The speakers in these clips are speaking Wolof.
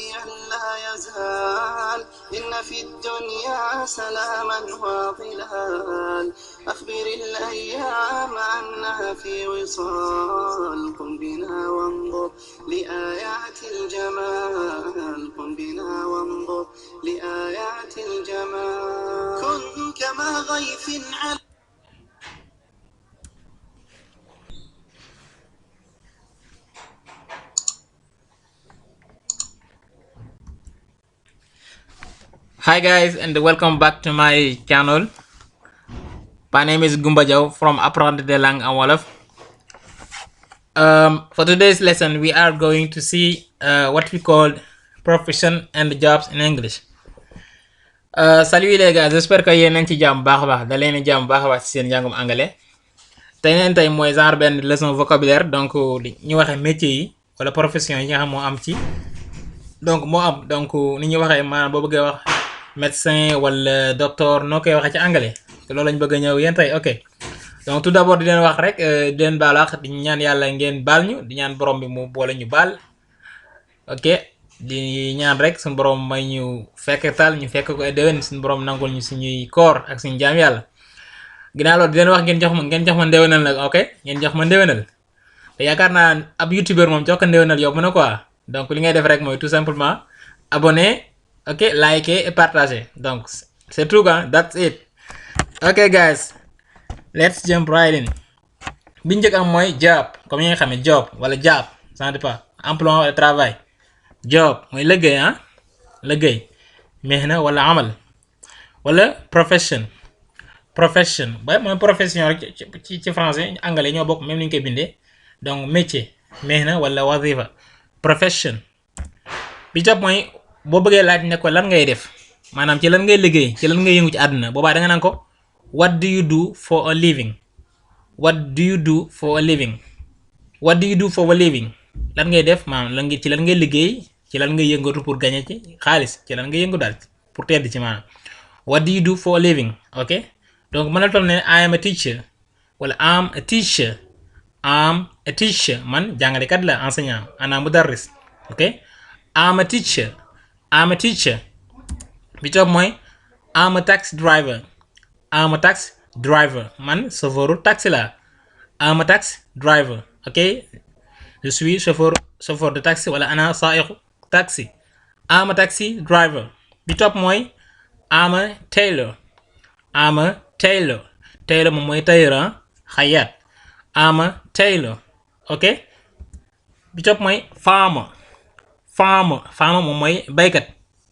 باقيا لا يزال إن في الدنيا سلاما وظلال أخبر الأيام أنها في وصال قم بنا وانظر لآيات الجمال قم بنا وانظر لآيات الجمال كن كما غيث على Hi guys, and welcome back to my channel. My name is Gumba Diaw from Apprendre des langues en Wolof. For today's lesson, we are going to see what we call profession and jobs in English. Salut les gars, j'espère que yéen nañ ci jàmm baax a baax da leen jàmm baax a baax ci seen njàngum anglais. Tey mooy genre benn leçon vocabulaire, donc ñu waxee métier yi wala profession yi nga xam moo am ci. Donc ni ñu waxee maanaam boo bëggee wax médecin wala docteur noo koy waxee ci anglais loolu lañ bëgg a ñëw yéen tey ok. Donc tout d'abord di leen wax rek di leen baal wax di ñaan yàlla ngeen baal ñu di ñaan borom bi mu boole ñu baal ok di ñaan rek suñu borom may ñu fekk tal ñu fekk ko déwén suñu borom nangul ñu suñuy koor ak suñu jaam yàlla. Ginnaaw loolu di leen wax ngeen jox ma ndéwénal nag ok ngeen jox ma ndéwénal te yaakaar naa ab youtubeur moom jox ko ndéwénal yow mën na quoi. Donc li ngay def rek mooy tout simplement abonner ok liker et partager donc c'est tout hein, that's it. Ok guys, let's jump right in. bi njëkk am mooy job comme yi nga xam ne job wala job ça dépend emploi wala travail. Job mooy liggéey liggéey mihna wala amal wala profession ba mooy profession rek ci français anglais ñoo bokk même ni ñu koy bindee donc métier mihna wala wazifa profession. bi topp mooy boo bëggee laaj ne ko lan ngay def maanaam ci lan ngay liggéey ci lan ngay yëngu ci àdduna boobaa da nga naan ko what do you do for a living. What do you do for a living? What do you do for a living? Lan ngay def maanaam ci lan ngay liggéey ci lan ngay yëngatu pour gagner ci xaalis ci lan ngay yëngu daal pour tedd ci maanaam what do you do for a living ok. Donc mën na toll ne I am a teacher wala am a teacher man jàngalekat la enseignant ana mudarris ok. I'm a teacher bi topp mooy I'm a taxi driver man chauffeur taxi la I'm a taxi driver ok. Je suis chauffeur de taxi wala ana saiqu taxi I'm a taxi driver. bi topp mooy I'm a tailor moom mooy tailleur xayaat I'm a tailor ok. bi topp mooy farmer moom mooy baykat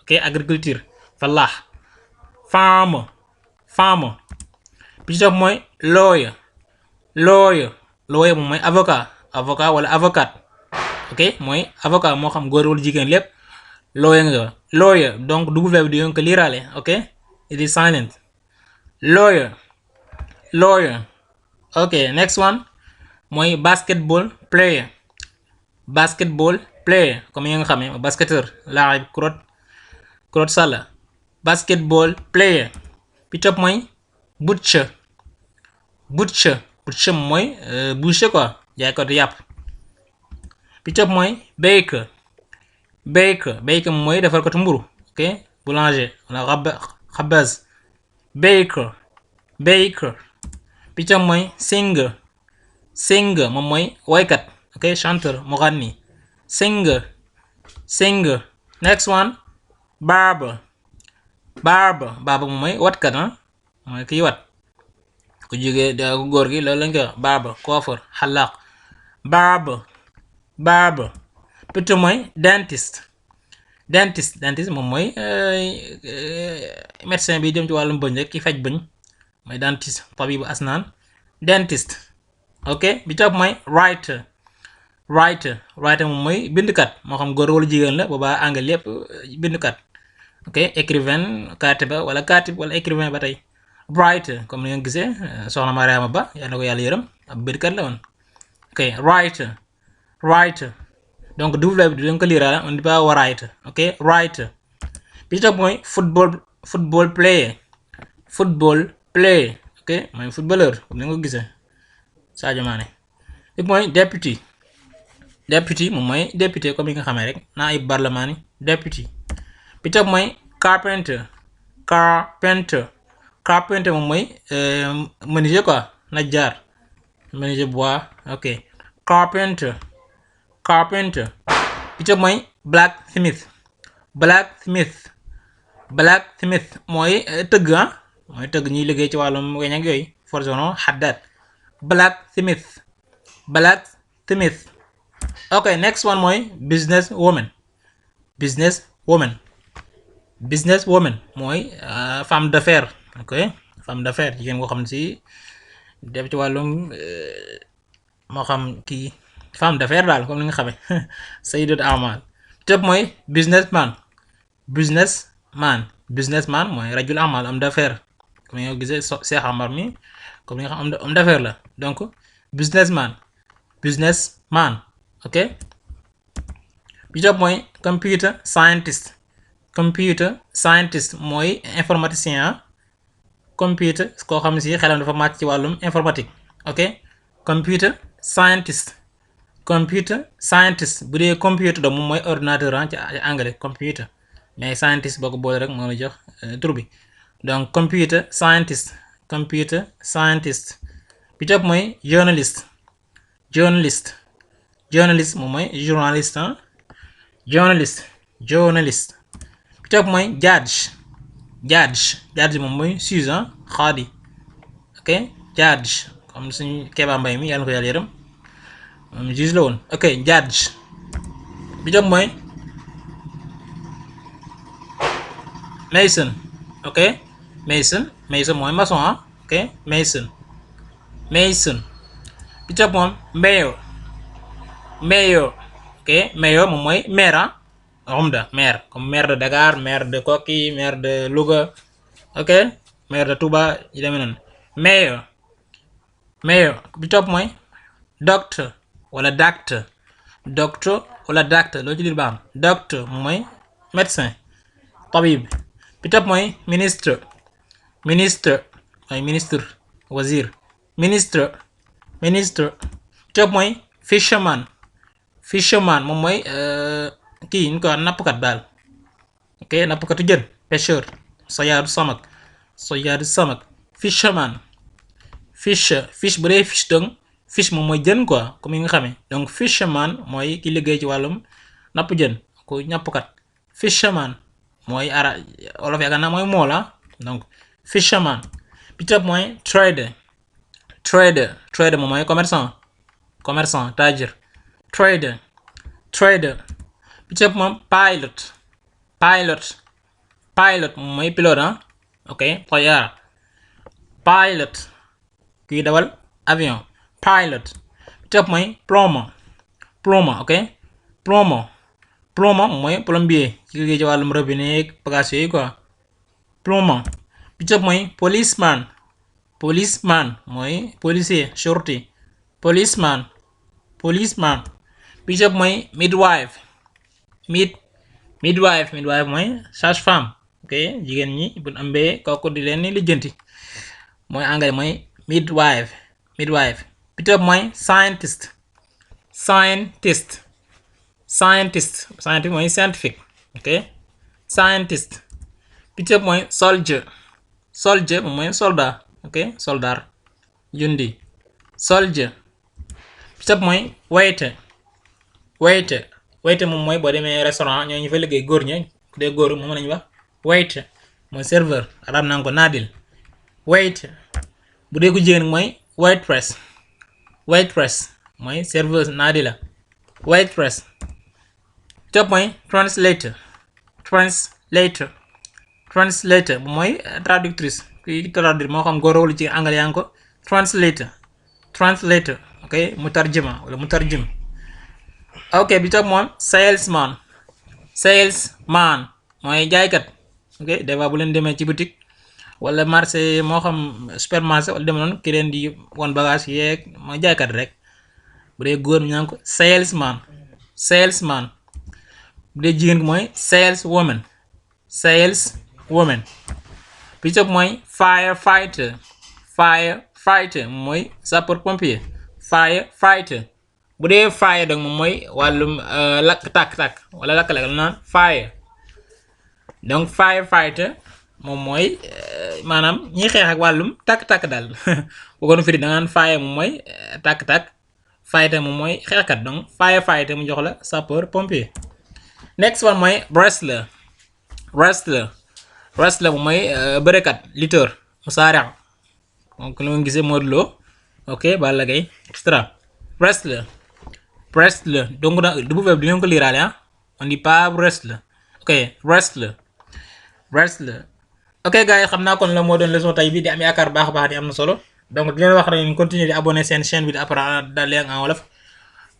ok agriculture falaax farmer. bi ci topp mooy lawyer moom mooy avocat wala avocate ok mooy avocat moo xam góor wala jigéen lépp lawyer donc w bi di nga ko liiraale ok it is silent lawyer ok. Next one mooy basketball player comme yi nga xamee basketteur laa'ib kurot sala basketball player. bi topp mooy butcher mooy boucher quoi jaaykatu yàpp. bi topp mooy baker moom mooy defar ko mburu ok boulanger wala xabaz baker. bi topp mooy singer moom mooy waykat ok chanteur mughanni singer. Next one barber moom mooy watkat mooy kiy wat ku jógee da góor gi loolu lañ koy wax barber coiffeur xalaaq barber. plutôt mooy dentist moom mooy médecin bi dem ci wàllum bëñ rek ki faj bëñ mooy dentiste tabibu asnaan dentist ok. bi topp mooy writer moom mooy bindkat moo xam góor wala jigéen la boobaa anglais yépp bindkat ok. écrivain katiba wala katib wala écrivain ba tey writer comme ni nga gisee soxna Mariama Ba yàlla ko yàlla yërëm ab bindkat la woon ok. writer donc w bi dañ ko liiraale on dit pas writer ok writer. bi topp mooy football player ok mooy footballeur comme ni nga ko gisee Sadio Mané. bi mooy deputy moom mooy député comme yi nga xamee rek naayib barlamaani deputy. bi topp mooy carpenter carpenter moom mooy menuisier quoi najjar menuisier bois ok carpenter bi topp mooy blacksmith mooy tëgg mooy tëgg ñuy liggéey ci wàllum weñ ak yooyu forgeron haddad blacksmith ok next one mooy business woman mooy femme d'affaires ok femme d'affaires jigéen koo xam ne si def ci wàllum moo xam kii femme d'affaires daal comme ni nga xamee sayyidat amal tëb mooy businessman mooy rajul amal homme d'affaires comme ni nga gisee Cheikh Amar mi comme ni nga xam homme d'affaires la donc businessman ok bi topp mooy computer scientist mooy informaticien computer koo xam ne si xelam dafa màcc ci wàllum informatique ok computer scientist bu dee computer da moom mooy ordinateur ci anglais computer mais scientist boo ko boole rek moo la jox tur bi donc computer scientist bi topp mooy journaliste moom mooy journaliste bi topp mooy judge moom mooy juge xaadi ok judge comme suñu Keba Mbay mi yàlla ko yàlla yërëm moom juge la woon ok judge bi topp mooy mason ok mason mooy maçon ok mason bi topp moom mayor ok mayor moom mooy maire Omda maire comme maire de Dakar maire de Koki maire de Louga ok maire de Touba yi demee noonu mayor bi topp mooy docteur wala docteur loo ci dir baax docteur moom mooy médecin tabib bi topp mooy ministre mooy ministre wazir ministre bi topp mooy fisherman moom mooy kii ñu ko wax nappkat daal ok nappkatu jën pêcheur soyaadu samak fisherman fish bu dee fish donc fish moom mooy jën quoi comme yi nga xamee donc fisherman mooy ki liggéey ci wàllum napp jën ku nappkat fisherman mooy olof yaakaar naa mooy moola donc fisherman bi topp mooy trader moom mooy commerçant tajir trader bi topp moom pilot moom mooy pilote ok tayaara pilot kuy dawal avion pilot bi topp mooy plomber ok plomber mooy plombier ci liggéey ci wàllum robinet bagage yooyu quoi plomber bi topp mooy policeman mooy policier shorty policeman bi topp mooy midwife mooy sage-femme ok jigéen ñi bu ëmbee kooku di leen lijjanti mooy anglais mooy midwife bi topp mooy scientist mooy scientifique ok scientist bi topp mooy soldier moom mooy soldat ok soldat jundi soldier bi topp mooy waiter moom mooy boo demee restaurant ñoo ñu fa liggéey góor ña ku dee góor moom lañu wax waiter mooy serveur arab naan ko naadil waiter bu dee ku jigéen mooy waitress mooy serveuse naadila waitress topp mooy translator bu mooy traductrice kuy traduire moo xam góor wala ci anglais yaa ngi ko translator ok mutarjima wala mutarjim ok bi topp moom salesman mooy jaaykat ok des fois bu leen demee ci boutique wala marché moo xam supermarché wala demee noonu ki leen di won bagage yeeg mooy jaaykat rek bu dee góor ñaa ngi ko salesman bu dee jigéen mooy saleswoman bi topp mooy firefighter mooy sapeur pompier firefighter bu dee fire donc moom mooy wàllum lakk tàkk-tàkk wala lakk-lakk la naan fire. donc firefighter moom mooy maanaam ñi xeex ak wàllum tàkk-tàkk daal bu ko firi da nga naan fire moom mooy tàkk-tàkk, fighter moom mooy xeexkat. donc firefighter mu jox la sapeur pompier. next one mooy wrestler. wrestler moom mooy bërekat, lutteur, musaari'. donc lu ma gisee Modou Lo, ok, Balla Gaye, etc. wrestler donc du verbe di ngeen ko liiraale on dit pas wrestler. ok, wrestler. ok gars yi xam naa kon la moo doon leçon tay bi di am yaakaar baax a baax di am na solo. donc di leen wax rek continuer di abonné seen chaîne bi di apprendre daal leen en wolof.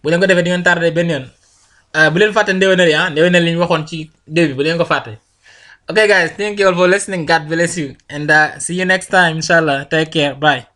bu leen ko defee di ngeen tardé benn yoon. bu leen fàtte ndewenal yi ndewenal li ñu waxoon ci début bu leen ko fàtte. ok guys, thank you all for listening. God bless you and see you next time inshallah. Take care, bye.